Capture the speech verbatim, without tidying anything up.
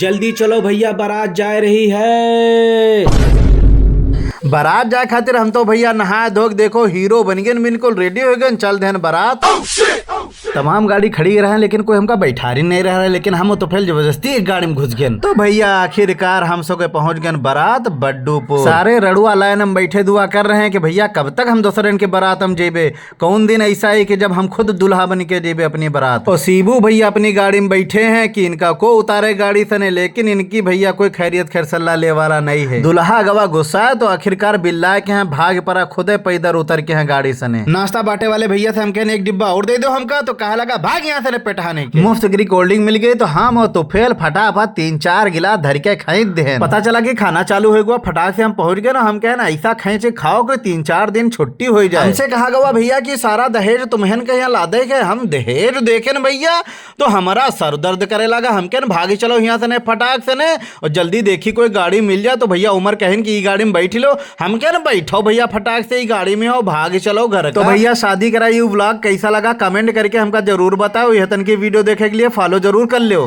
जल्दी चलो भइया, बारात जाए रही है। बारात जाए खातिर हम तो भइया नहाए धो के देखो हीरो बन गए, बिल्कुल रेडी हो गए, चल देन बारात। तमाम गाड़ी खड़ी रहे, लेकिन कोई हमका बैठारी नहीं रह रहा, लेकिन हम तो फिर जबरदस्ती एक गाड़ी में घुस गए। तो भइया आखिरकार हम सब के पहुंच गए बारात बड्डूपुर। सारे रड़ुआ लाइन में बैठे दुआ कर रहे हैं कि भइया कब तक हम दूसरे के बारात में जेबे, कौन दिन ऐसा है कि जब हम खुद दुल्हा बन के जेबे अपनी बारात। और शिबू भइया अपनी गाड़ी में बैठे हैं कि इनका को उतारे गाड़ी सने, लेकिन इनकी भइया कोई खैरियत खैर सल्ला ले वाला नहीं है। दुल्हा गवा गुस्सा है तो आखिरकार बिल्ला के हैं भाग परा, खुदे पैदल उतर के हैं गाड़ी सने। नाश्ता बांटे वाले भइया से हम कहने एक डिब्बा और दे दो हमका, तो कहा लगा भाग यहाँ से पेटहाने के। मुफ्त की कोल्ड ड्रिंक मिल गई तो हम और तुफेल फटाफट तीन चार गिलास धर के खींच दे। पता चला कि खाना चालू हो गया, फटाक से हम पहुंच गए ना, हम कहे ना ऐसा खींच के खाओ कि तीन चार दिन छुट्टी हो जाए। हमसे कहा गवा भइया कि सारा दहेज तुम्हें के यहाँ लादे के, हम दहेज देखे न भइया तो हमारा सर दर्द करे लगा। हम कहन भागी चलो यहाँ से ने फटाक से ने, और जल्दी देखी कोई गाड़ी मिल जाए। तो भइया उमर कहन कि ई गाड़ी में बैठ लो। हम कहन बैठो भइया फटाक से ई गाड़ी में हो, भाग चलो घर तो का। भइया शादी करा यू व्लॉग कैसा लगा कमेंट करके हमका जरूर बताओ। यह तन की वीडियो देखे के लिए फॉलो जरूर कर लो।